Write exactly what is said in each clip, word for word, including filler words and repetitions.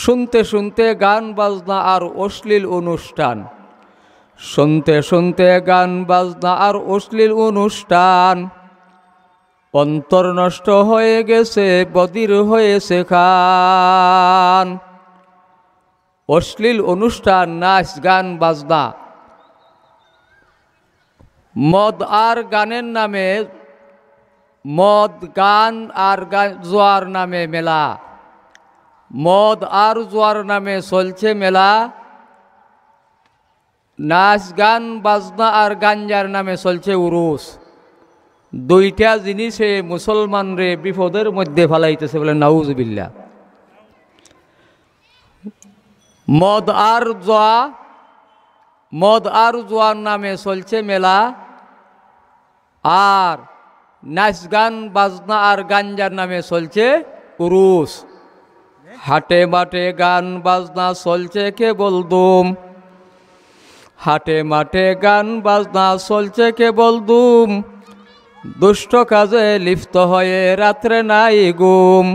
শুনতে শুনতে গান বাজনা আর অশ্লীল অনুষ্ঠান, শুনতে শুনতে গান বাজনা আর অশ্লীল অনুষ্ঠান, অন্তর নষ্ট হয়ে গেছে, বধির হয়েছে কান। অশ্লীল অনুষ্ঠান, নাচ, গান, বাজনা, মদ আর গানের নামে, মদ, গান আর গা-, জুয়ার নামে মেলা, মদ আর জুয়ার নামে চলছে মেলা, নাচ, গান, বাজনা আর গাঞ্জার নামে চলছে উরুস। দুইটা জিনিসে মুসলমানরে বিপদের মধ্যে ফালাইতেছে, বলে নাউজুবিল্লাহ। মদ আর জুয়া, মদ আর জুয়ার নামে চলছে মেলা, আর নাচ, গান, বাজনা আর গাঞ্জার নামে চলছে উরুস। হাটে মাঠে গান বাজনা চলছে কেবল ধুম, হাটে মাঠে গান বাজনা চলছে কেবল ধুম, দুষ্ট কাজে লিপ্ত হয়ে রাত্রে নাই ঘুম।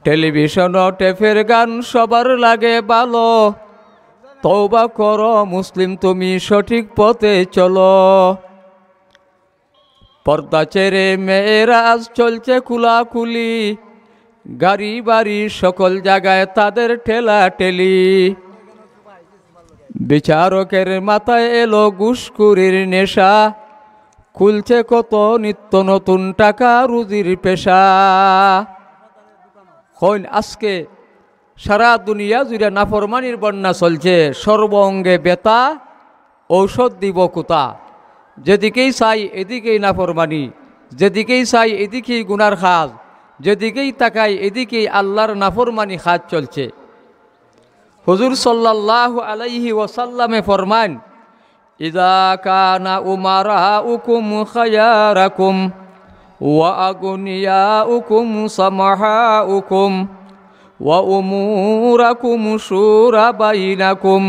টেলিভিশন ও টেপের গান সবার লাগে ভালো, তওবা করো মুসলিম, তুমি সঠিক পথে চলো। পর্দা ছেড়ে মেয়েরা আজ চলছে কুলাকুলি, গাড়ি বাড়ি সকল জায়গায় তাদের ঠেলাঠেলি। বিচারকের মাথায় এলো ঘুষখুরির নেশা, খুলছে কত নিত্য নতুন টাকা রুজির পেশা। কইন আজকে সারা দুনিয়া জুড়ে নাফরমানির বন্যা চলছে, সর্ব অঙ্গে ব্যথা, ঔষধ দিব কোথা? যেদিকেই চাই এদিকেই নাফরমানি, যেদিকেই চাই এদিকেই গুনার কাজ, যেদিকেই তাকাই এদিকেই আল্লাহর নাফরমানি কাজ চলছে। হুজুর সাল্লাল্লাহু আলাইহি ওয়াসাল্লামে ফরমান, ইযা কানা উমারাউকুম খায়ারাকুম ওয়া আগুনিয়াউকুম সামাহাউকুম ওয়া উমুরাকুম শুরা বাইনাকুম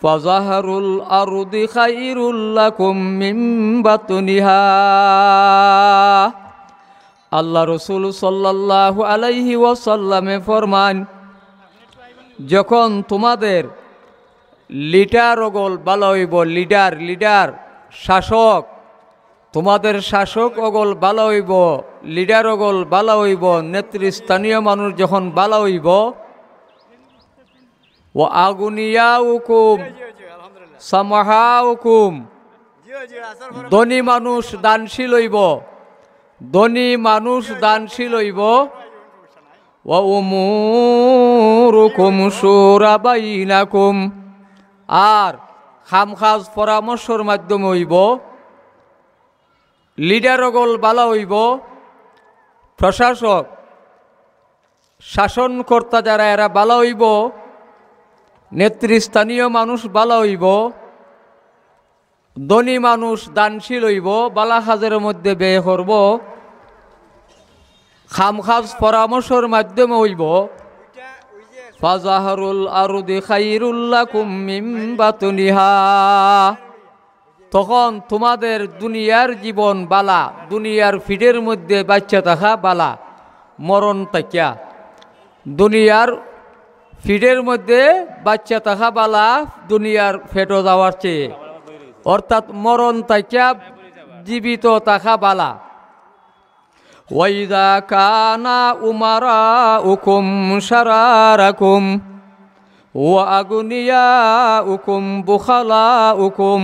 ফাজাহরুল আরদি খায়রুল লাকুম মিন বাতনিহা। আল্লাহ রসুল সাল্লাল্লাহু আলাইহি ওয়াসাল্লামে ফরমান, যখন তোমাদের লিডার অকল বালা অইবো, লিডার, লিডার, শাসক, তোমাদের শাসক অকল বালা অইবো, লিডার অকল বালা অইবো, নেতৃস্থানীয় মানুষ যখন বালা অইবো, ওয়া আগুনিয়াউকুম সামাহাউকুম, ধনী মানুষ দানশীল অইবো, ধনী মানুষ দানশীল অইবো, ওয়া উমুরুকুম শুরা বাইনাকুম, আর কামকাজ পরামর্শর মাধ্যমে অইবো, লিডার অকল বালা অইবো, প্রশাসক, শাসনকর্তা যারা এরা বালা অইবো, নেতৃস্থানীয় মানুষ বালা অইবো, ধনী মানুষ দানশীল অইবো, বালা কাজের মধ্যে ব্যয় করবো, কামকাজ পরামর্শর মাধ্যমে অইবো। ফাজাহরুল আরদি খায়রুল লাকুম মিন বাতনিহা। তখন তোমাদের দুনিয়ার জীবন বালা, দুনিয়ার ফিডের মধ্যে বাচ্চা থাকা বালা, মরণ থাকিয়া। দুনিয়ার ফিডের মধ্যে বাচ্চা থাকা বালা, দুনিয়ার ফেটো যাওয়ার চেয়ে, অর্থাৎ মরণ থাকিয়া জীবিত থাকা বালা। ওয়াইদা কানা উমারাউকুম শারারাকুম ওয়া আগুনিয়াউকুম বুখালাউকুম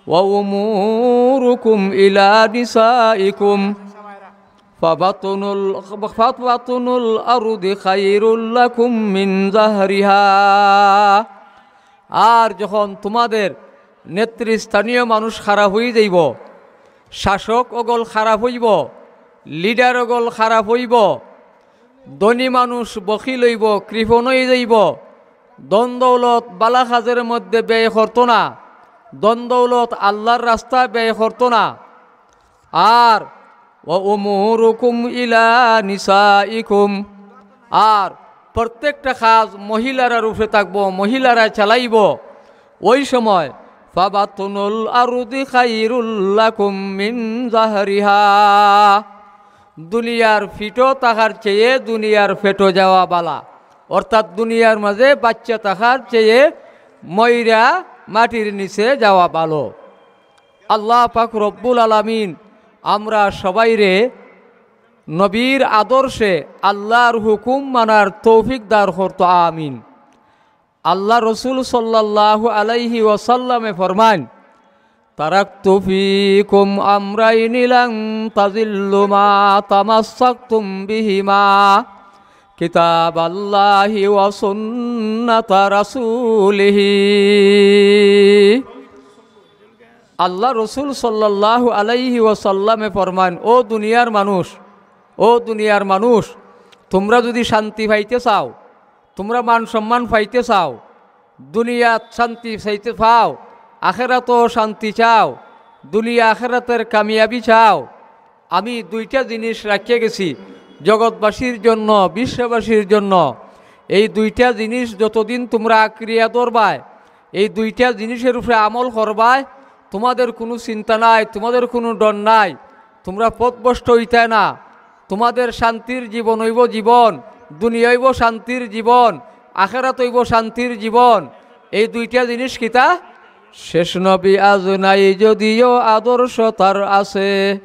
ওয়া উমুরুকুম ইলা নিসাইকুম ফাবাতনুল, ফাবাতনুল আরদি খায়রুল লাকুম মিন জাহরিহা। আর যখন তোমাদের নেতৃস্থানীয় মানুষ খারাপ অই যাইবো, শাসক অকল খারাপ অইবো, লিডার অকল খারাপ অইবো, ধনী মানুষ বখিল অইবো, কৃপণ অই যাইবো, ধন দৌলত বালা কাজের মধ্যে ব্যয় করতো না, ধন দৌলত আল্লাহর রাস্তায় ব্যয় করতো না, আর ওয়া উমুরুকুম ইলা নিসাইকুম, আর প্রত্যেকটা কাজ মহিলারার উপরে থাকবো, মহিলারা চালাইবো। ওই সময় ফাবাতনুল আরদি খায়রুল লাকুম মিন জাহরিহা, দুনিয়ার ফিটো থাকার চেয়ে দুনিয়ার ফেটো যাওয়া বালা। অর্থাৎ দুনিয়ার মাঝে বাঁচিয়া থাকার চেয়ে মইরা মাটির নিচে যাওয়া ভালো। আল্লাহ পাক রব্বুল আলামিন আমরা সবাইরে নবীর আদর্শে আল্লাহর হুকুম মানার তৌফিক দান করতো, আমিন। আল্লাহ রসুল সাল্লাল্লাহু আলাইহি ওয়াসাল্লামে ফরমান, "তারাকতু ফিকুম আমরাইনি লান তাজিল্লু মা তামাসসাকতুম বিহিমা, কিতাবাল্লাহি ওয়া সুন্নাতা রাসূলিহি।" আল্লাহ রসুল সাল্লাল্লাহু আলাইহি ওয়াসাল্লামে ফরমান, "ও দুনিয়ার মানুষ, ও দুনিয়ার মানুষ, তোমরা যদি শান্তি পাইতে চাও, তোমরা মান সম্মান পাইতে চাও, দুনিয়াত শান্তি চাইতে পাও, আখেরাতও শান্তি চাও, দুনিয়া আখেরাতের কামিয়াবি চাও, আমি দুইটা জিনিস রাখিয়া গেছি জগৎবাসীর জন্য, বিশ্ববাসীর জন্য। এই দুইটা জিনিস যতদিন তোমরা আঁকড়িয়া ধরবায়, এই দুইটা জিনিসের উপরে আমল করবায়, তোমাদের কোনো চিন্তা নাই, তোমাদের কোনো ডর নাই, তোমরা পথভ্রষ্ট হইতায় না। তোমাদের শান্তির জীবন হইব জীবন, দুনিয়া হইব শান্তির জীবন, আখেরাত হইব শান্তির জীবন।" এই দুইটা জিনিস কিতা? শেষ নবী আজ নাই যদিও আদর্শ তার আছে,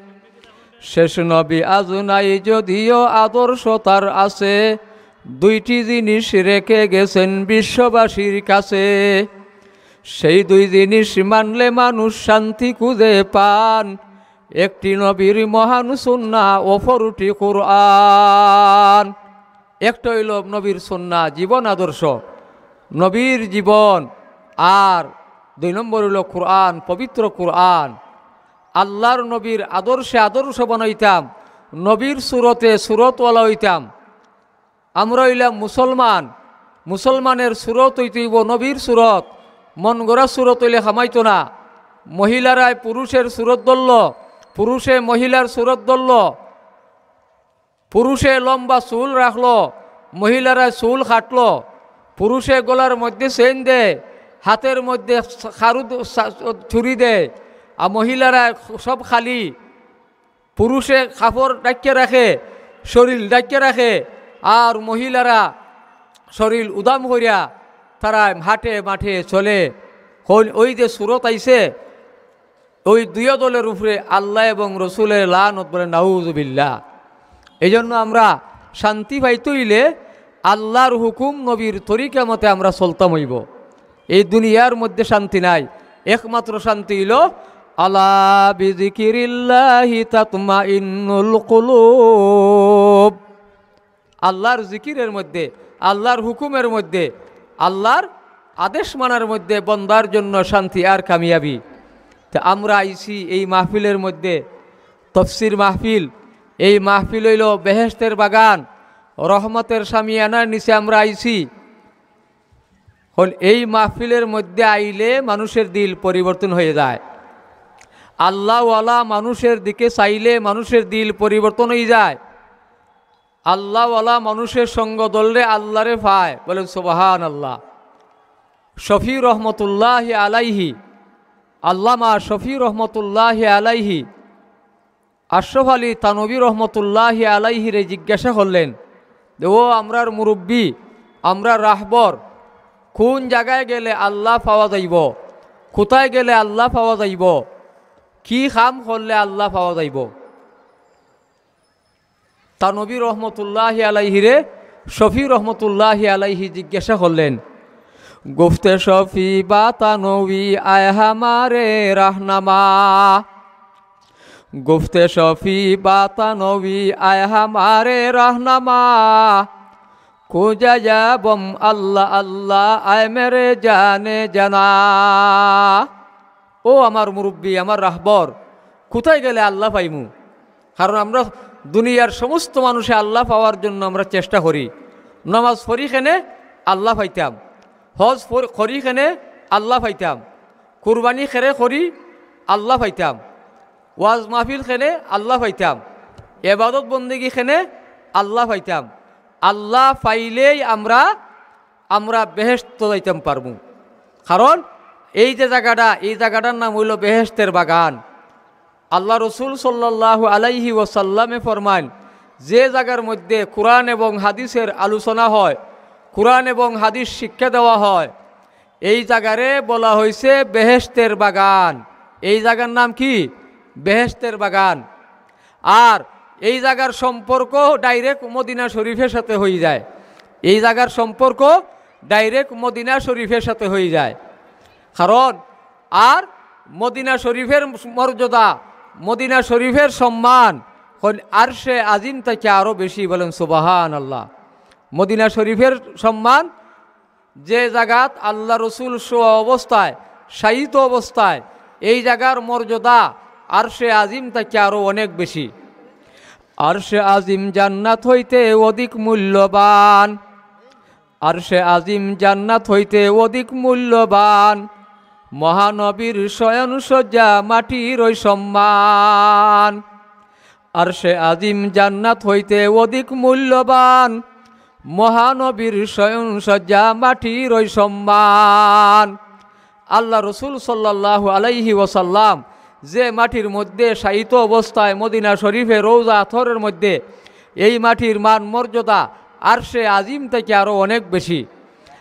শেষ নবী আজ নাই যদিও আদর্শ তার আছে, দুইটি জিনিস রেখে গেছেন বিশ্ববাসীর কাছে। সেই দুই জিনিস মানলে মানুষ শান্তি খুঁজে পান। একটি নবীর মহান সুন্নাহ, অপরটি কোরআন। একটা হইল নবীর সুন্নাহ, জীবন আদর্শ, নবীর জীবন, আর দুই নম্বর হইল কোরআন, পবিত্র কোরআন। আল্লাহর নবীর আদর্শে আদর্শ বানাইতাম, নবীর সুরতে সুরতওয়ালা হইতাম। আমরা হইলাম মুসলমান, মুসলমানের সুরত হইতে হইব নবীর সুরত, মন গড়া সুরত হইলে খামাইতো না। মহিলারায় পুরুষের সুরত ধরল, পুরুষে মহিলার সুরত ধরল, পুরুষে লম্বা চুল রাখলো, মহিলারা চুল কাটলো, পুরুষে গলার মধ্যে চেইন দেয়, হাতের মধ্যে খারু দ-, সা-, ছুরি দেয়, আর মহিলারা সব খালি। পুরুষে কাপড় ঢাকিয়া রাখে, শরীর ঢাকিয়া রাখে, আর মহিলারা শরীর উদাম করিয়া তারা হাটে মাঠে চলে। কোন ওই যে সুরত আইছে, ওই দুইও দলের উপরে আল্লাহ এবং রসুলের লানত বলে, নাউজুবিল্লাহ। এই জন্য আমরা শান্তি পাইতে হইলে আল্লাহর হুকুম, নবীর তরিকা মতে আমরা চলতাম হইব। এই দুনিয়ার মধ্যে শান্তি নাই, একমাত্র শান্তি হইল আলা বিযিকিরিল্লাহি তাতমাইন্নুল কুলুব। আল্লাহর জিকিরের মধ্যে, আল্লাহর হুকুমের মধ্যে, আল্লাহর আদেশ মানার মধ্যে বন্দার জন্য শান্তি আর কামিয়াবি। তে আমরা আইছি এই মাহফিলের মধ্যে, তফসির মাহফিল। এই মাহফিল হইল বেহেশতের বাগান, রহমতের শামিয়ানার নিচে আমরা আইছি। হল এই মাহফিলের মধ্যে আইলে মানুষের দিল পরিবর্তন হয়ে যায়। আল্লাহওয়ালা মানুষের দিকে চাইলে মানুষের দিল পরিবর্তন হয়ে যায়। আল্লাহওয়ালা মানুষের সঙ্গ ধরলে আল্লাহরে পায়, বলেন সুবহানাল্লাহ। শফি রহমতুল্লাহ আলাইহি, আল্লামা শফি রহমতুল্লাহ আলাইহি আশরাফ আলী থানভী রহমতুল্লাহ আলাইহিরে জিজ্ঞাসা করলেন যে, "ও আমরার মুরব্বী, আমরার রাহবর, কোন জায়গায় গেলে আল্লাহ পাওয়া যাইব? কোথায় গেলে আল্লাহ পাওয়া যাইব? কি কাম করলে আল্লাহ পাওয়া যাইব?" থানভী রহমতুল্লাহ আলাইহিরে শফি রহমতুল্লাহ আলাইহি জিজ্ঞাসা করলেন, "গুফতে শফি বা থানভী আয় হামারে রাহনামা, গুফতে শফি বা থানভী আয় হামারে রাহনামা, খুঁজা যাবম আল্লাহ আল্লাহ আয় মেরে জানে জানা।" ও আমার মুরব্বী, আমার রাহবর, কোথায় গেলে আল্লাহ পাইমু? কারণ আমরা দুনিয়ার সমস্ত মানুষে আল্লাহ পাওয়ার জন্য আমরা চেষ্টা করি। নামাজ পড়ি কেনে? আল্লাহ পাইতাম। হজ পড়-, করি কেনে? আল্লাহ পাইতাম। কুরবানি কেনে করি? আল্লাহ পাইতাম। ওয়াজ মাহফিল কেনে? আল্লাহ পাইতাম। এবাদত বন্দেগি কেনে? আল্লাহ পাইতাম। আল্লাহ পাইলেই আমরা, আমরা বেহেশত যাইতাম পারমু। কারণ এই যে জায়গাটা, এই জায়গাটার নাম হইল বেহেশতের বাগান। আল্লাহ রসুল সাল্লাল্লাহু আলাইহি ওয়াসাল্লামে ফরমান, যে জায়গার মধ্যে কোরআন এবং হাদিসের আলোচনা হয়, কোরআন এবং হাদিস শিক্ষা দেওয়া হয়, এই জাগারে বলা হইছে বেহেশতের বাগান। এই জাগার নাম কি? বেহেশতের বাগান। আর এই জাগার সম্পর্ক direct মদিনা শরীফের সাথে হয়ে যায়। এই জাগার সম্পর্ক direct মদিনা শরীফের সাথে হয়ে যায়। কারণ আর মদিনা শরীফের মর্যাদা, মদিনা শরীফের সম্মান হল আরশে আজিম থেকে আরো বেশি। বলেন সুবহানাল্লাহ। মদিনা শরীফের সম্মান, যে জাগাত আল্লাহ রসুল শোয়া অবস্থায়, শায়িত অবস্থায়, এই জাগার মর্যাদা আরশে আজিম থেকে আরো অনেক বেশি। আরশে আজিম জান্নাত হইতে অধিক মূল্যবান। আরশে আজিম জান্নাত হইতে অধিক মূল্যবান। মহানবীর শয়ন সজ্জা মাটির ওই সম্মান। আরশে আজিম জান্নাত হইতে অধিক মূল্যবান। মহানবীর শয়ন সজ্জা মাটির ওই সম্মান। আল্লাহ রসুল সাল্লাল্লাহু আলাইহি ওয়াসাল্লাম যে মাটির মধ্যে শায়িত অবস্থায় মদিনা শরীফে রৌজা আতহরের মধ্যে, এই মাটির মান মর্যাদা আরশে আজিম থেকে আরো অনেক বেশি।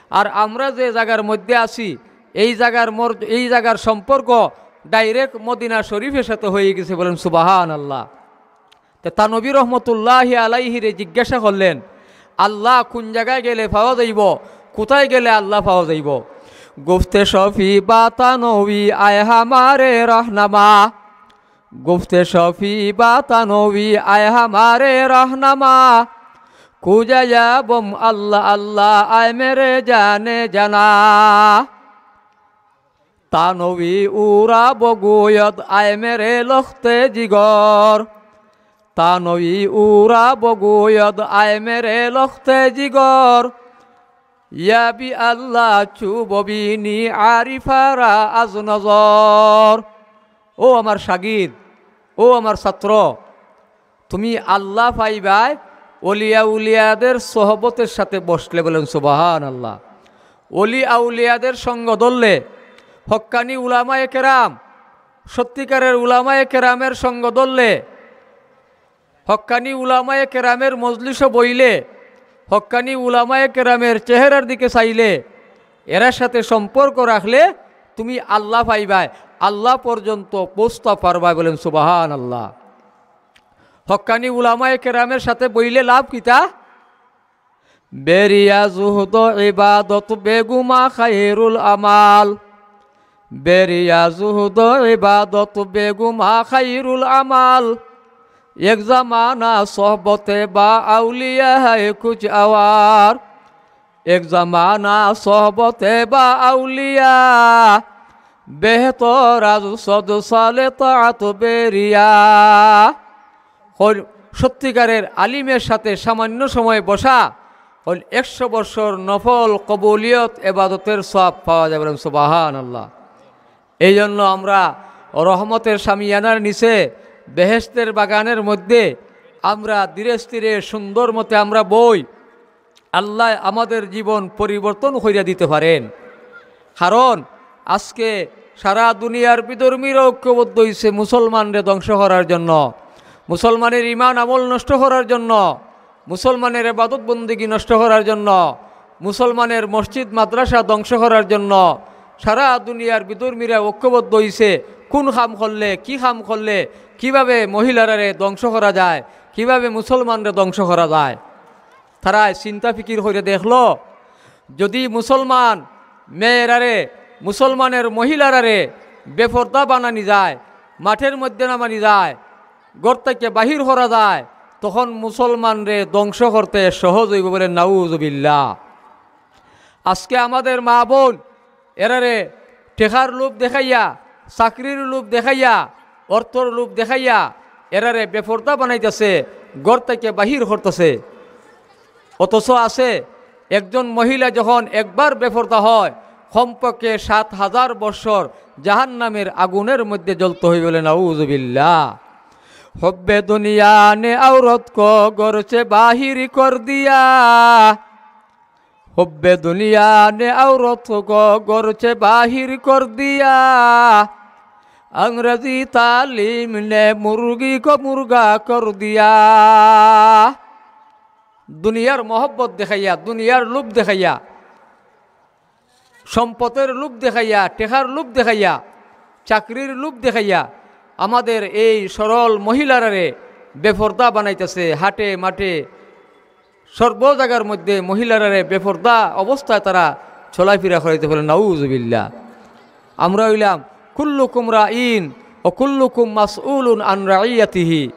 আর আমরা যে জাগার মধ্যে আছি, এই জাগার মর-, এই জাগার সম্পর্ক direct মদিনা শরীফের সাথে হয়ে গেছে। বলেন সুবহানাল্লাহ। তে থানবী রহমতুল্লাহি আলাইহিরে জিজ্ঞাসা করলেন, "আল্লাহ কোন জাগায় গেলে পাওয়া যাইব, কোথায় গেলে আল্লাহ পাওয়া যাইব?" গুফতে শফি বা থানবী আয় হামারে রহনামা, গুফতে শফি বা থানবী আয় হামারে রহনামা, খুঁজা যাবম আল্লাহ আল্লাহ আয় মেরে জানে জানা। থানবী উরা বগুয়ত আয় মেরে লখতে জিগর। থানবী উরা বগুয়ত আয় মেরে লখতে জিগর। ইয়াবি আল্লাহ চুববিনি আরিফারা আজ নজর। ও আমার শাগিদ, ও আমার ছাত্র, তুমি আল্লাহ পাইবায় অলি আউলিয়াদের সোহবতের সাথে বসলে। বলেন সুবহানাল্লাহ। অলি আউলিয়াদের সঙ্গ ধরলে, হক্কানি উলামায়ে কেরাম, সত্যিকারের উলামায়ে কেরামের সঙ্গ ধরলে, হক্কানি উলামায়ে কেরামের মজলিসে বইলে, হক্কানি উলামায়ে কেরামের চেহারার দিকে চাইলে, এরার সাথে সম্পর্ক রাখলে তুমি আল্লাহ পাইবায়, আল্লাহ পর্যন্ত পৌঁছতা পারবায়। বলেন সুবহানাল্লাহ। হক্কানি উলামায়ে কেরামের সাথে বইলে লাভ কিতা? বেরিয়া জুহদ ইবাদত বেগুমা খাইরুল আমাল। বেরিয়া জুহদ ইবাদত বেগুমা খাইরুল আমাল। এক জামানা সোহবতে বা আউলিয়া হায় কুছ আওয়ার। এক জামানা সোহবতে বা আউলিয়া। বেহতর আজ সদ সালে তাত বেরিয়া। হল সত্যিকারের আলিমের সাথে সামান্য সময় বসা, হল একশো বৎসর নফল কবুলিয়ত এবাদতের সওয়াব পাওয়া যাবে। বলেন সুবহানাল্লাহ। এই জন্য আমরা রহমতের শামিয়ানার নিচে, বেহেশতের বাগানের মধ্যে আমরা ধীরে স্থিরে সুন্দর মতে আমরা বই। আল্লাহ আমাদের জীবন পরিবর্তন করিয়া দিতে পারেন। কারণ আজকে সারা দুনিয়ার বিধর্মীরা ঐক্যবদ্ধ হইছে মুসলমানরে ধ্বংস করার জন্য, মুসলমানের ইমান আমল নষ্ট করার জন্য, মুসলমানের এবাদত বন্দেগী নষ্ট করার জন্য, মুসলমানের মসজিদ মাদ্রাসা ধ্বংস করার জন্য সারা দুনিয়ার বিধর্মীরা ঐক্যবদ্ধ হইছে। কোন কাম করলে, কি কাম করলে, কিভাবে মহিলারারে ধ্বংস করা যায়, কিভাবে মুসলমানরে ধ্বংস করা যায়। তারা চিন্তা ফিকির করে দেখলো, যদি মুসলমান মেয়েরারে, মুসলমানের মহিলারারে বেপর্দা বানানি যায়, মাঠের মধ্যে নামানি যায়, ঘর থেকে বাহির করা যায়, তখন মুসলমানরে ধ্বংস করতে সহজ হইব। বলে নাউজুবিল্লাহ। আজকে আমাদের মা বোন এরারে টেকার লোভ দেখাইয়া, চাকরির লোভ দেখাইয়া, অর্থর লোভ দেখাইয়া এরারে বেপর্দা বানাইতেছে, ঘর থেকে বাহির করতেছে। অথচ আছে একজন মহিলা যখন একবার বেপর্দা হয়, কমপক্ষে সাত হাজার বৎসর জাহান্নামের আগুনের মধ্যে জ্বলতে হইবে। বলে নাউজুবিল্লাহ। হব্বে দুনিয়া নে আওরত কো ঘর সে বাহির কর দিয়া। হব্বে দুনিয়া নে আওরত কো ঘর সে বাহির কর দিয়া। আংরেজি তালিম নে মুরগি কো মুরগা কর দিয়া। দুনিয়ার মহব্বত দেখাইয়া, দুনিয়ার লোভ দেখাইয়া, সম্পদের লোভ দেখাইয়া, টেকার লোভ দেখাইয়া, চাকরির লোভ দেখাইয়া আমাদের এই সরল মহিলারারে বেপর্দা বানাইতেছে। হাটে মাঠে সর্ব জাগার মধ্যে মহিলারারে বেপর্দা অবস্থায় তারা চলাফেরা করাইতে বলে, নাউজুবিল্লাহ। আমরা হইলাম কুল্লুকুম রাইন ও কুল্লুকুম মাসউলুন আন রাইয়াতিহি।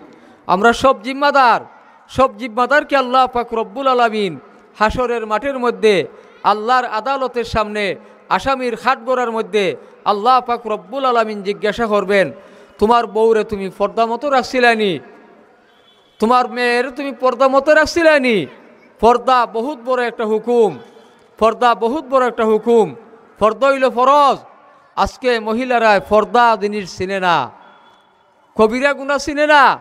আমরা সব জিম্মাদার, সব জিম্মাদারকে আল্লাহ পাক রব্বুল আলামিন হাশরের মাঠের মধ্যে আল্লাহর আদালতের সামনে আসামির খাটগড়ার মধ্যে আল্লাহ পাক রব্বুল আলামিন জিজ্ঞাসা করবেন, "তোমার বউরে তুমি পর্দা মতো রাখছিলানি? তোমার মেয়ের তুমি পর্দা মতো রাখছিলানি?" পর্দা বহুত বড় একটা হুকুম, পর্দা বহুত বড় একটা হুকুম। পর্দা হইল ফরজ। আজকে মহিলারা পর্দা জিনিস চিনে না, কবিরা গুনাহ চিনে না।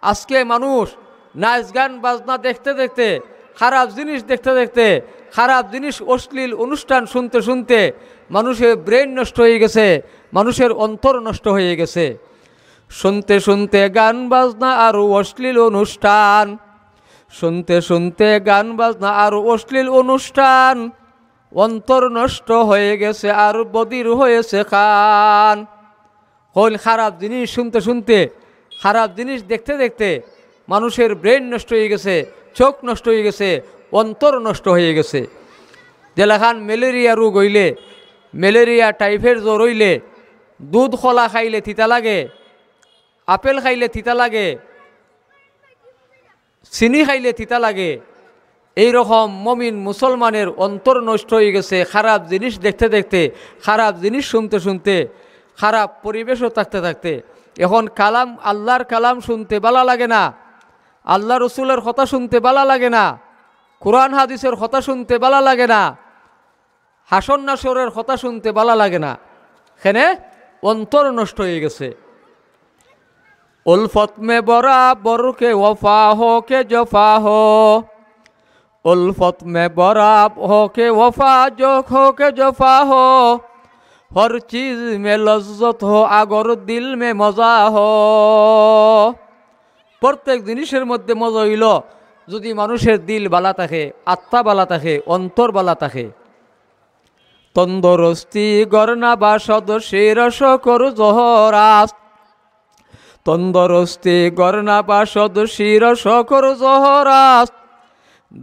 আজকে মানুষ নাচ গান বাজনা দেখতে দেখতে, খারাপ জিনিস দেখতে দেখতে, খারাপ জিনিস, অশ্লীল অনুষ্ঠান শুনতে শুনতে মানুষের ব্রেন নষ্ট হয়ে গেছে, মানুষের অন্তর নষ্ট হয়ে গেছে। শুনতে শুনতে গান বাজনা আর অশ্লীল অনুষ্ঠান, শুনতে শুনতে গান বাজনা আর অশ্লীল অনুষ্ঠান, অন্তর নষ্ট হয়ে গেছে আর বধির হয়েছে কান। কোন খারাপ জিনিস শুনতে শুনতে, খারাপ জিনিস দেখতে দেখতে মানুষের ব্রেন নষ্ট হয়ে গেছে, চোখ নষ্ট হয়ে গেছে, অন্তর নষ্ট হয়ে গেছে। যেলাখান ম্যালেরিয়া রোগ হইলে, ম্যালেরিয়া টাইফয়েড জ্বর হইলে দুধ কলা খাইলে তিতা লাগে, আপেল খাইলে তিতা লাগে, চিনি খাইলে তিতা লাগে। এই রকম মমিন মুসলমানের অন্তর নষ্ট হয়ে গেছে খারাপ জিনিস দেখতে দেখতে, খারাপ জিনিস শুনতে শুনতে, খারাপ পরিবেশও থাকতে থাকতে। এখন কালাম, আল্লাহর কালাম শুনতে ভালা লাগে না, আল্লাহ রসুলের কথা শুনতে ভালা লাগে না, কোরআন হাদিসের কথা শুনতে ভালা লাগে না, হাসর নাসরের কথা শুনতে ভালা লাগে না। কেনে? অন্তর নষ্ট হয়ে গেছে। الفت میں برابر کے وفا ہو کے جفا ہو، الفت میں برابر ہو کے وفا جو ہو کے جفا ہو، ہر چیز میں لذت ہو اگر دل میں مزہ ہو۔ প্রত্যেক জিনিসের মধ্যে মজা হইল যদি মানুষের দিল ভালা থাকে, আত্মা ভালা থাকে, অন্তর ভালা থাকে। تندرستی گر نباشد شیر و شکر و زہر است، تندرستی گر نباشد شیر و شکر و زہر است،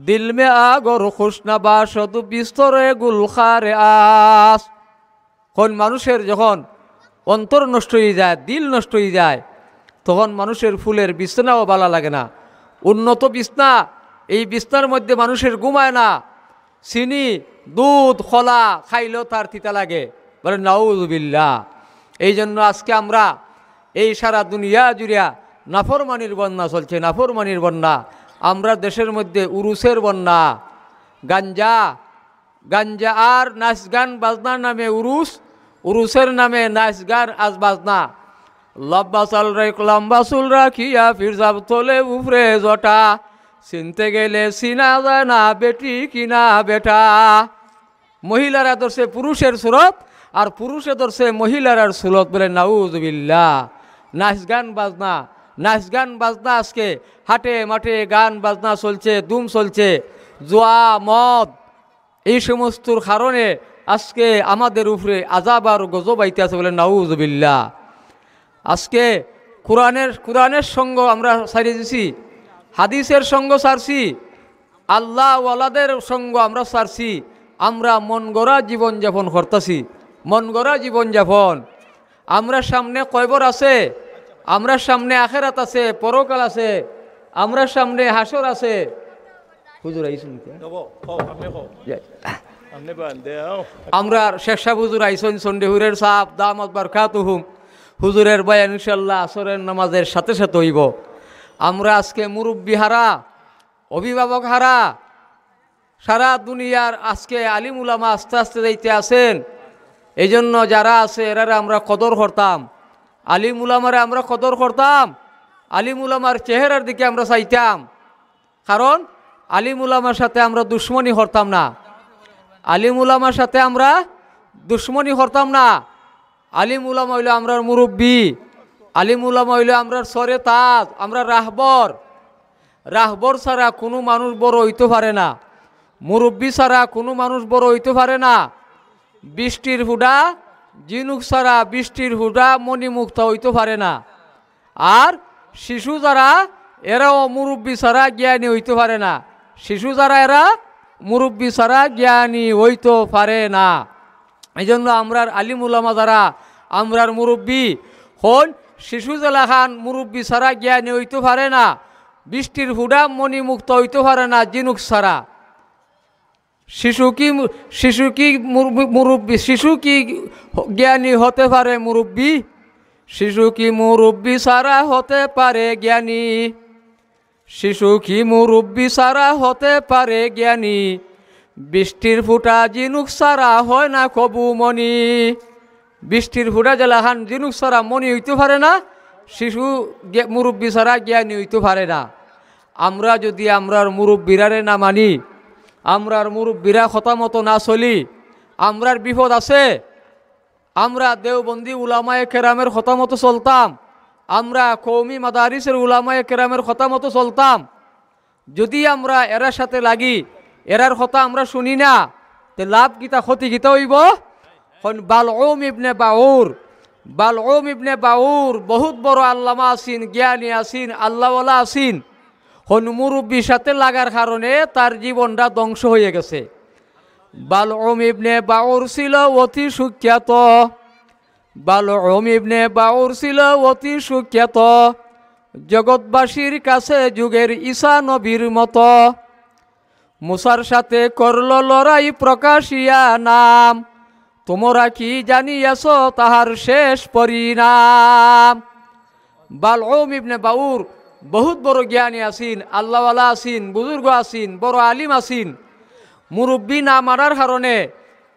دل میں اگر خوش نباشد بستر گلخار است۔ কোন মানুষের যখন অন্তর নষ্ট হয়ে যায়, দিল নষ্ট হয়ে যায়, তখন মানুষের ফুলের বিছনাও ভালা লাগে না। উন্নত বিছনা, এই বিছনার মধ্যে মানুষের ঘুমায় না। চিনি, দুধ, কলা খাইলেও তার তিতা লাগে। বলে, "নাউজুবিল্লাহ।" এই জন্য আজকে আমরা এই সারা দুনিয়া জুড়িয়া নাফরমানির বন্যা চলছে, নাফরমানির বন্যা। আমরা দেশের মধ্যে উরুসের বন্যা, গাঞ্জা, গাঞ্জা আর নাচ গান বাজনার নামে উরুস, উরুসের নামে নাচ গান আজ বাজনা। লম্বা চুল রাখ-, লম্বা চুল রাখিয়া ফির যাব তোলে উপরে জটা, চিনতে গেলে চিনা যায় না বেটি কিনা বেটা। মহিলারা ধরছে পুরুষের সুরত, আর পুরুষে ধরছে মহিলারার সুরত, বলে নাউজুবিল্লাহ। নাচ গান বাজনা, নাচ গান বাজনা আজকে হাটে মাঠে গান বাজনা চলছে, ধুম চলছে, জুয়া, মদ, এই সমস্তর কারণে আজকে আমাদের উপরে আযাব আর গজব আইতে আছে, বলে নাউজুবিল্লাহ। আজকে কোরআনের, কোরআনের সঙ্গ আমরা ছাড়ি দিছি, হাদিসের সঙ্গ ছাড়ছি, আল্লাহ ওয়ালাদের সঙ্গ আমরা ছাড়ছি, আমরা মন গড়া জীবন যাপন করতাছি, মন গড়া জীবন যাপন। আমরা সামনে কয়বর আছে, আমরা সামনে আখেরাত আছে, পরকাল আছে, আমরা সামনে হাসর আছে। হুজুর আইছইন নি? আমরা শেখ সাব হুজুর আইছইন, সন্ডেহুরের সাব দামাত বারকাতুহুম। হুজুরের বয়ান ইনশাল্লাহ আসরের নামাজের সাথে সাথে হইব। আমরা আজকে মুরব্বি হারা, অভিভাবক হারা, সারা দুনিয়ার আজকে আলিম উলামা আস্তে আস্তে যাইতে আছেন। এই জন্য যারা আছে এরারে আমরা কদর করতাম, আলিম উলামারে আমরা কদর করতাম, আলিম উলামার চেহারার দিকে আমরা চাইতাম। কারণ আলিম উলামার সাথে আমরা দুশমনি করতাম না, আলিম উলামার সাথে আমরা দুশমনি করতাম না। আলিম উলামা হইল আমরার মুরব্বি, আলিম উলামা হইল আমরার সরে তাজ, আমরার রাহবর। রাহবর ছাড়া কুনু মানুষ বড় অইতো পারে না, মুরব্বি ছাড়া কুনু মানুষ বড় অইতো পারে না। বৃষ্টির ফুটা ঝিনুক ছাড়া, বৃষ্টির ফুটা মণিমুক্তা অইতো পারে না। আর শিশু যারা, এরাও মুরব্বি ছাড়া জ্ঞানী অইতো পারে না। শিশু যারা, এরা মুরব্বি ছাড়া জ্ঞানী অইতো পারে না। এই জন্য আমরার আলিম উলামা যারা, আমরার মুরব্বি, হন শিশু যেলাখান মুরব্বি ছাড়া জ্ঞানী অইতো পারে না। বৃষ্টির ফুটা মণিমুক্তা অইতো পারে না ঝিনুক ছাড়া। শিশু কি মু-, শিশু কি মুরব্বি, মুরব্বি, শিশু কি জ্ঞানী হতে পারে মুরব্বি? শিশু কি মুরব্বি ছাড়া হতে পারে জ্ঞানী? শিশু কি মুরব্বি ছাড়া হতে পারে জ্ঞানী? বৃষ্টির ফুটা ঝিনুক ছাড়া হয় না কবু মণি। বৃষ্টির ফুটা যেলাখান ঝিনুক ছাড়া মণি অইতো পারে না, শিশু জ্ঞা-, মুরব্বি ছাড়া জ্ঞানী অইতো পারে না। আমরা যুদি আমরার মুরব্বিরারে না মানি, আমরার মুরব্বিরা কথা মতো না চলি, আমরার বিপদ আছে। আমরা দেওবন্দি উলামায়ে কেরামের কথা মতো চলতাম, আমরা কওমি মাদারিসের উলামায়ে কেরামের কথা মতো চলতাম, যুদি আমরা এরার সাথে লাগি, এরার কথা আমরা শুনি না, তে লাভ কিতা, ক্ষতি কিতা অইবো? হন বালউম ইবনে বাউর, বালউম ইবনে বাউর বহুত বড় আল্লামা আছিন, জ্ঞানী আছিন, আল্লাওয়ালা আছিন। হন মুরব্বির সাথে লাগার কারণে তার জীবনটা ধ্বংস হয়ে গেছে। বালউম ইবনে বাউর ছিল অতি সুখ্যাত। বালউম ইবনে বাউর ছিল অতি সুখ্যাত, জগৎবাসীর কাছে যুগের ঈসা নবীর মতো। মুসার সাথে করল লড়াই প্রকাশিয়া নাম, তোমরা কি জানিয়াছ তাহার শেষ পরিণাম? বালউম ইবনে বাউর বহুত বড় জ্ঞানী আছিন, আল্লাওয়ালা আছিন, বুজুর্গ আছিন, বড় আলিম আছিন। মুরব্বি না মানার কারণে,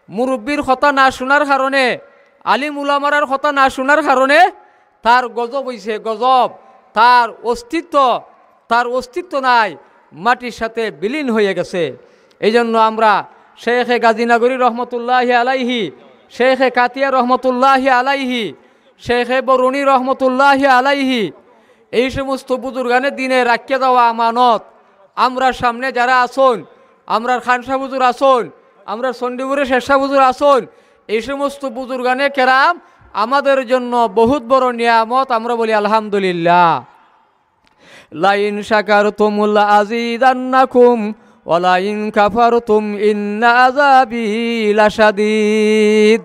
মুরব্বির কথা না শুনার কারণে, আলিম উলামারার কথা না শুনার কারণে তার গজব অইছে, গজব। তার অস্তিত্ব, তার অস্তিত্ব নাই, মাটির সাথে বিলীন হয়ে গেছে। এই জন্য আমরা শেখে গাজীনগরী রহমতুল্লাহি আলাইহি, শেখে কাতিয়া রহমতুল্লাহি আলাইহি, শেখে বরুণী রহমতুল্লাহি আলাইহি, এই সমস্ত বুজুর্গানে দিনে রাখিয়া যাওয়া আমানত। আমরার সামনে যারা আছইন, আমরার খানশাহ হুজুর আছইন, আমরার চণ্ডীপুরের শেরশাহ হুজুর আছইন, এই সমস্ত বুজুর্গানে কেরাম আমাদের জন্য বহুত বড় নিয়ামত। আমরা বলি আলহামদুলিল্লাহ। লাইন শাকারতুম লাআযিদান্নাকুম ওয়া লাইন কাফারতুম ইন্না আযাবি লাশাদীদ।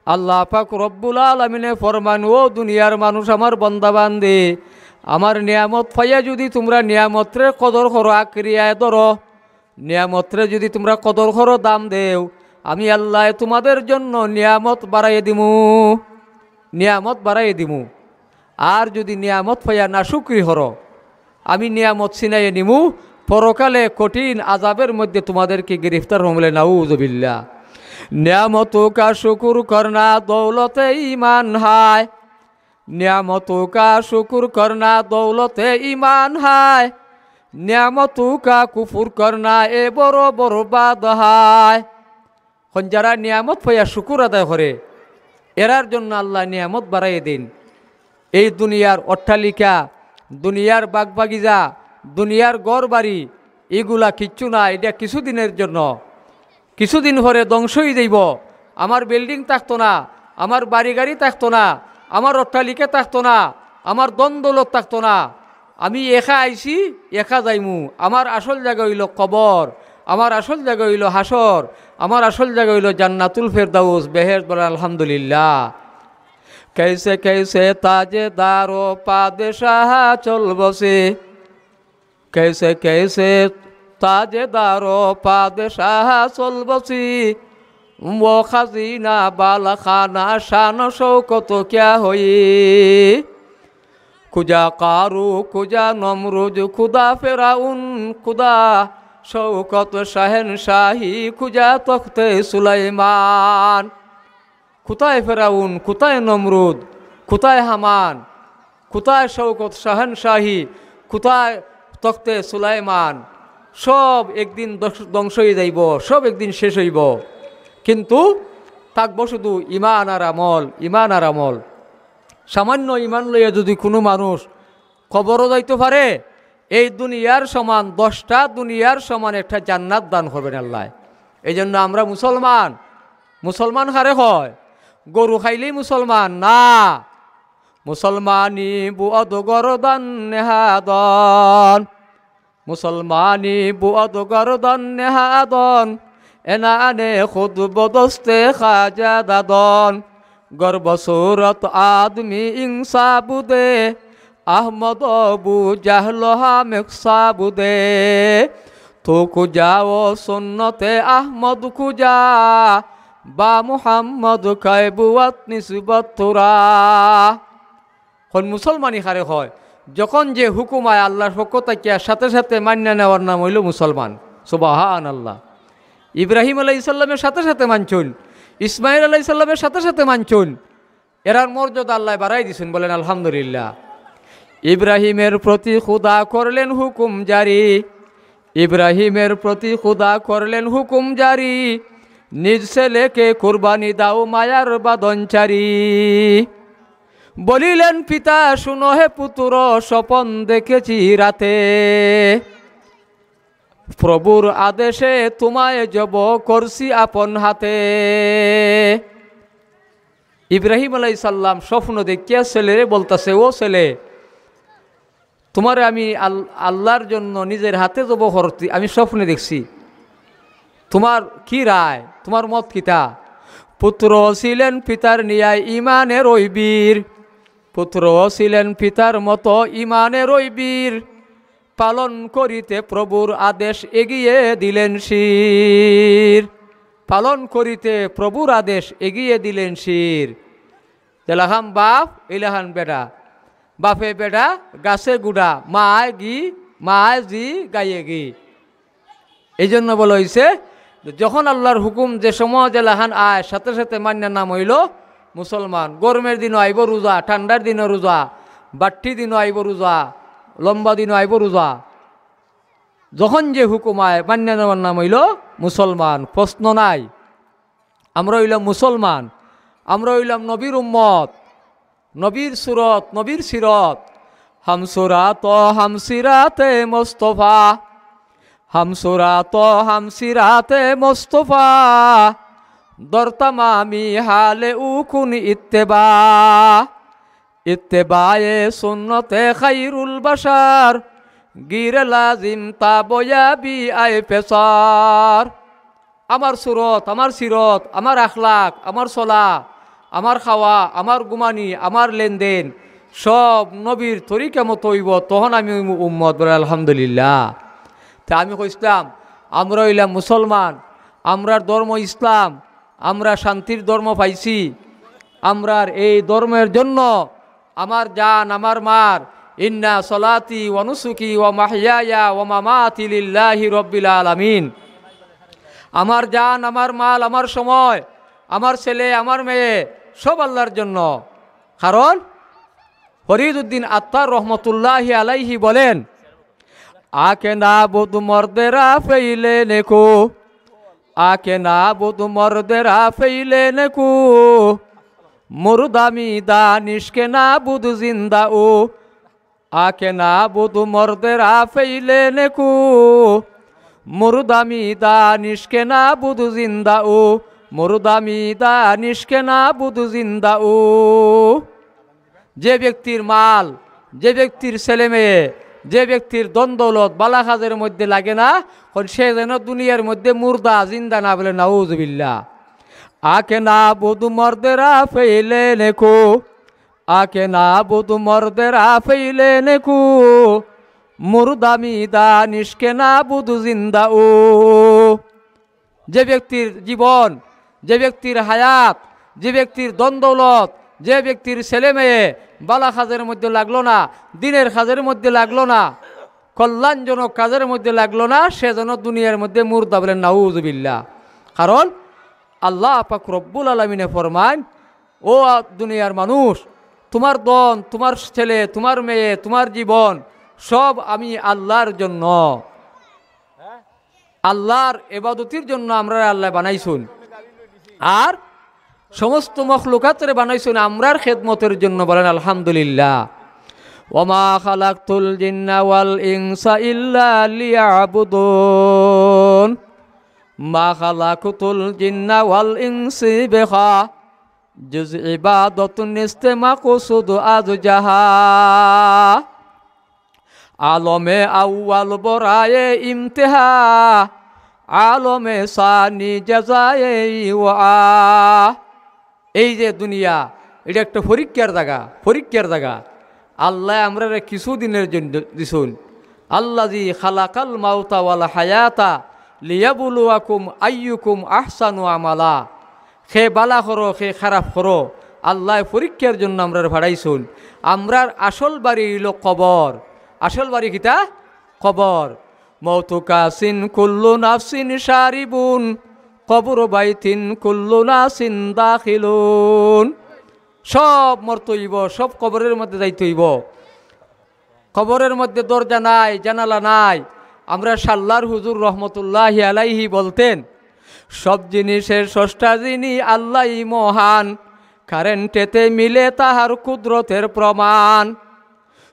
আল্লাহ পাক রব্বুল আলামিনে ফরমান, "ও দুনিয়ার মানুষ, আমার বান্দা বান্দি, আমার নিয়ামত পাইয়া যুদি তোমরা নিয়ামতরে কদর করো, আঁকড়িয়া ধরো, নিয়ামতরে যুদি তোমরা কদর করো, দাম দেও, আমি আল্লায় তোমাদের জন্য নিয়ামত বাড়াইয়া দিমু, নিয়ামত বাড়াইয়া দিমু। আর যুদি নিয়ামত পাইয়া নাশুকরি করো, আমি নিয়ামত ছিনাইয়া নিমু, পরকালে কঠিন আযাবের মধ্যে তোমাদেরকে গ্রেফতার হমলে।" নাউজুবিল্লাহ। নিয়ামতোঁ কা শুকুর করনা দৌলতে ঈমান হায়, নিয়ামতোঁ কা শুকুর করনা দৌলতে ঈমান হায়, নিয়ামতোঁ কা কুফুর করনা এ বড় বরবাদ হায়। অখন যারা নিয়ামত পাইয়া শুকুর আদায় করে, এরার জন্য আল্লায় নিয়ামত বাড়াইয়া দেইন। এই দুনিয়ার অট্টালিকা, দুনিয়ার বাগ-বাগিচা, দুনিয়ার ঘর-বাড়ি, ইগুলা কিচ্ছু না, ইটা কিছুদিনের জন্য। কিছুদিন পরে ধ্বংস অই যাইবো। আমার building থাকতো না, আমার বাড়ি-গাড়ি থাকতো না, আমার অট্টালিকা থাকতো না, আমার ধন-দৌলত থাকতো না। আমি একা আইছি, একা যাইমু। আমার আসল জাগা অইলো কবর, আমার আসল জাগা অইলো হাশর, আমার আসল জাগা অইলো জান্নাতুল ফেরদাউস, বেহেশত। বলেন আলহামদুলিল্লাহ। کیسے کیسے تاجدار و پادشاہ چل بسے، کیسے کیسے تاجدار و پادشاہ چل بسے، وہ خزینہ بالخانہ شان و شوکت کیا ہوئی؟ کجا قارون، کجا نمرود، کجا فرعون، کجا شوکت شہنشاہی، کجا تخت سلیمان؟ কোথায় ফেরাউন, কোথায় নমরুদ, কোথায় হামান, কোথায় শওকত শাহেনশাহী, কোথায় তখতে সুলাইমান? সব একদিন ধ্বংস, ধ্বংস অই যাইবো, সব একদিন শেষ অইবো। কিন্তু থাকবো শুধু ঈমান আর আমল, ঈমান আর আমল। সামান্য ঈমান লইয়া যুদি কুনু মানুষ কবরো যাইতো পারে, এই দুনিয়ার সমান, দশটা দুনিয়ার সমান একটা জান্নাত দান করবেন আল্লাহ। এই জন্য আমরা মুসলমান। মুসলমান কারে কয়? গরু খাইলেই মুসলমান না। মুসলমানি বুয়দ গরদন নেহাদন, মুসলমানি বুয়দ গরদন নেহাদন, এনানে খুদ বদস্তে খাজা দাদন। গর্ব সুরত আদমি ইনসাবুদে, আহমদ বু জাহলহা মেকসাবুদে। তো খুজাও সুন্নতে আহমদ খুজা, বা মুহাম্মদ কাইবুয়াত নিসবত তোরা। অখন মুসলমানি কারে কয়? যখন যে হুকুম আয় আল্লাহর পক্ষ থাকিয়া, সাথে সাথে মানিয়া নেওয়ার নাম অইলো মুসলমান। সুবহানাল্লাহ। ইব্রাহিম আলাইহিস সালামের সাথে সাথে মানছইন, ইসমাইল আলাইহিস সালামের সাথে সাথে মানছইন, এরার মর্যাদা আল্লায় বাড়াই দিছইন, বলেন আলহামদুলিল্লাহ। ইব্রাহিমের প্রতি খুদা করলেন হুকুম জারি, ইব্রাহিমের প্রতি খুদা করলেন হুকুম জারি, নিজ ছেলেকে কুরবানি দাও মায়ার বাঁধন ছাড়ি। বলিলেন পিতা, শুনো হে পুত্র, স্বপন দেখেছি রাতে, প্রভুর আদেশে তোমায় জব করছি আপন হাতে। ইব্রাহিম আলাইহিস সালাম স্বপ্ন দেখিয়া ছেলেরে বলতাছে, ও ছেলে, তোমারে আমি আল-, আল্লাহর জন্য নিজের হাতে জব করছি, আমি স্বপ্নে দেখছি। তোমার কি রায়? তোমার মত কিতা? পুত্র ছিলেন পিতার নিয়ায় ইমানের ওই বীর, পুত্র ছিলেন পিতার মতো ইমানের ওই বীর, পালন করিতে প্রভুর আদেশ এগিয়ে দিলেন শির। পালন করিতে প্রভুর আদেশ এগিয়ে দিলেন শির। যেলাখান বাপ, এইলাখান বেটা। বাপে বেটা, গাছে গুড়া, মায় ঘি, মায় ঝি, গাইয়ে ঘি। এই জন্য বলা হইছে, যখন আল্লাহর হুকুম যে সময় যেলাখান আয়, সাথে সাথে মানিয়া নাম অইলো মুসলমান। গরমের দিনও আইবো রোজা, ঠান্ডার দিনও রোজা, বাট্টি দিনও আইবো রোজা, লম্বা দিনও আইবো রোজা। যখন যে হুকুম আয়, মানিয়া নেওয়ার নাম অইলো মুসলমান, প্রশ্ন নাই। আমরা অইলাম মুসলমান, আমরা অইলাম নবীর উম্মত, নবীর সুরত, নবীর সিরত। হাম সুরাত, হাম সিরাতে মোস্তফা, হাম সুরাত, হাম সিরাতে মোস্তফা, দর তামামি হালে উকুন ইত্তেবা। ইত্তেবায়ে সুন্নতে খাইরুল বাশার, গিরে লাজিম তা বয়াবি আয় পেশার। আমার সুরত, আমার সিরত, আমার আখলাক, আমার চলা, আমার খাওয়া, আমার ঘুমানি, আমার লেনদেন, সব নবীর তরিকা মতো অইবো, তখন আমি অইমু উম্মত। বলে আলহামদুলিল্লাহ। তা আমি কইছিলাম, আমরা অইলাম মুসলমান, আমরার ধর্ম ইসলাম, আমরা শান্তির ধর্ম পাইছি, আমরার এই ধর্মের জন্য আমার জান, আমার মাল, ইন্না সলাতি ওয়া নুসুকি ওয়া মাহইয়ায়া ওয়া মামাতি লিল্লাহি রাব্বিল আলামিন। আমার জান, আমার মাল, আমার সময়, আমার ছেলে, আমার মেয়ে, সব আল্লাহর জন্য। কারণ ফরিদুদ্দিন আত্তার রহমতুল্লাহি আলাইহি বলেন, আকে না বুধ মর্দেরা ফেইলে নেকু, আকে না বুধ মর্দেরা ফেইলে নেকু, মুর্দা মি দানিশ কে না বুধ জিন্দা উ। আকে না বুধ মর্দেরা ফেইলে নেকু, মুর্দা মি দানিশ কে না বুধ জিন্দা উ, মুর্দা মি দানিশ কে না বুধ জিন্দা উ। যে ব্যক্তির মাল, যে ব্যক্তির ছেলে মেয়ে, যে ব্যক্তির ধন দৌলত বালা কাজের মধ্যে লাগে না, অখন সে যেন দুনিয়ার মধ্যে মুর্দা, জিন্দা না, বলে নাউজুবিল্লাহ। আকে না বুধ মর্দেরা ফেইলে নেকু, আকে না বুধ মর্দেরা ফেইলে নেকু, মুর্দা মি দানিশ কে না বুধ জিন্দা উ। যে ব্যক্তির জীবন, যে ব্যক্তির হায়াত, যে ব্যক্তির ধন দৌলত, যে ব্যক্তির ছেলে মেয়ে বালা কাজের মধ্যে লাগলো না, দিনের কাজের মধ্যে লাগলো না, কল্যাণজনক কাজের মধ্যে লাগলো না, সে যেন দুনিয়ার মধ্যে মুর্দা, বলেন নাউজুবিল্লাহ। কারণ আল্লাহ পাক রব্বুল আলামিনে ফরমান, ও আ-, দুনিয়ার মানুষ, তোমার ধন, তোমার ছেলে, তোমার মেয়ে, তোমার জীবন, সব আমি আল্লাহর জন্য, আল্লাহর ইবাদতির জন্য আমরারে আল্লায় বানাইছইন। আর সমস্ত মখলুকাতরে বানাইছইন আমরার খেদমতের জন্য, বলেন আলহামদুলিল্লাহ। وما خلقت الجن والإنس إلا ليعبدون. ما خلقت الجن والإنس بخا. جز عبادت نیست مقصود از جها. عالم اول برای امتحا، عالم ثانی جزای وعا। এই যে দুনিয়া, এটা একটা পরীক্ষার জাগা, পরীক্ষার জাগা। আল্লায় আমরারে কিছু দিনের জন্য দিছইন। আল্লাযী খালাকাল মাউতা ওয়াল হায়াতা লিয়াবলুয়াকুম আইয়ুকুম আহসানু আমালা। কে বালা করো, কে খারাপ করো, আল্লায় পরীক্ষার জন্য আমরারে পাঠাইছইন। আমরার আসল বাড়ি অইলো কবর। আসল বাড়ি কিতা? কবর। মউতু কাসিন কুল্লু নাফসিন শারিবুন, কবরু বাইতিন কুল্লু নাসিন দাখিলুন। সব মরতে অইবো, সব কবরের মধ্যে যাইতে অইবো। কবরের মধ্যে দরজা নাই, জানালা নাই। আমরার সাল্লার হুজুর রহমতুল্লাহি আলাইহি বলতেন, সব জিনিসের স্রষ্টা যিনি আল্লাহই মহান, কারেন্টেতে মিলে তাহার কুদরতের প্রমাণ।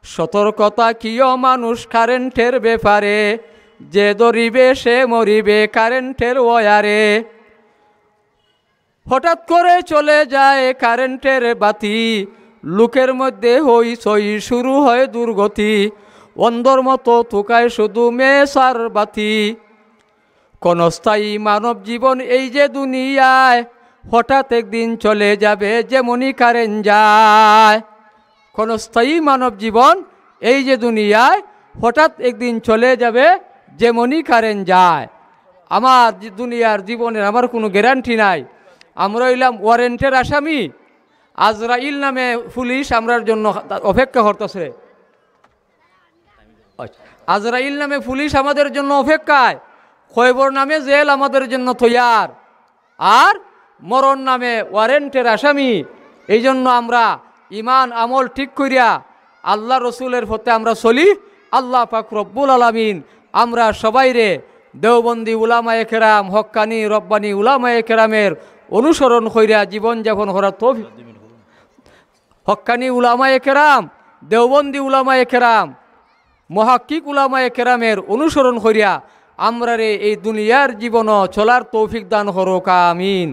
সতর্কতা কিও মানুষ কারেন্টের ব্যাপারে, যে ধরিবে সে মরিবে কারেন্টের ওয়ারে। হঠাৎ করে চলে যায় কারেন্টের বাতি, লোকের মধ্যে হইচই, শুরু হয় দুর্গতি। অন্ধর মতো তুকায় শুধু মেসার বাতি। ক্ষণস্থায়ী মানব জীবন এই যে দুনিয়ায়, হঠাৎ একদিন চলে যাবে যেমনই কারেন্ট যায়। ক্ষণস্থায়ী মানব জীবন এই যে দুনিয়ায়, হঠাৎ একদিন চলে যাবে যেমনই কারেন্ট যায়। আমার যে দুনিয়ার জীবনের আমার কোনো গ্যারান্টি নাই। আমরা অইলাম ওয়ারেন্টের আসামি। আজরাইল নামে পুলিশ আমরার জন্য অপেক্ষা করতেছে। আচ্ছা, আজরাইল নামে পুলিশ আমাদের জন্য অপেক্ষায়, কয়বর নামে জেল আমাদের জন্য তৈয়ার, আর মরণ নামে ওয়ারেন্টের আসামি। এই জন্য আমরা ইমান আমল ঠিক করিয়া আল্লাহ রসুলের পথে আমরা চলি। আল্লাহ পাক রব্বুল আলামিন আমরা সবাইরে, দেওবন্দি উলামায়ে কেরাম, হক্কানি রব্বানি উলামায়ে কেরামের অনুসরণ করিয়া জীবন যাপন করার তৌফিক। হক্কানি উলামায়ে কেরাম, দেওবন্দি উলামায়ে কেরাম, মুহাক্কিক উলামায়ে কেরামের অনুসরণ করিয়া আমরারে এই দুনিয়ার জীবনও চলার তৌফিক দান করুক, আমিন।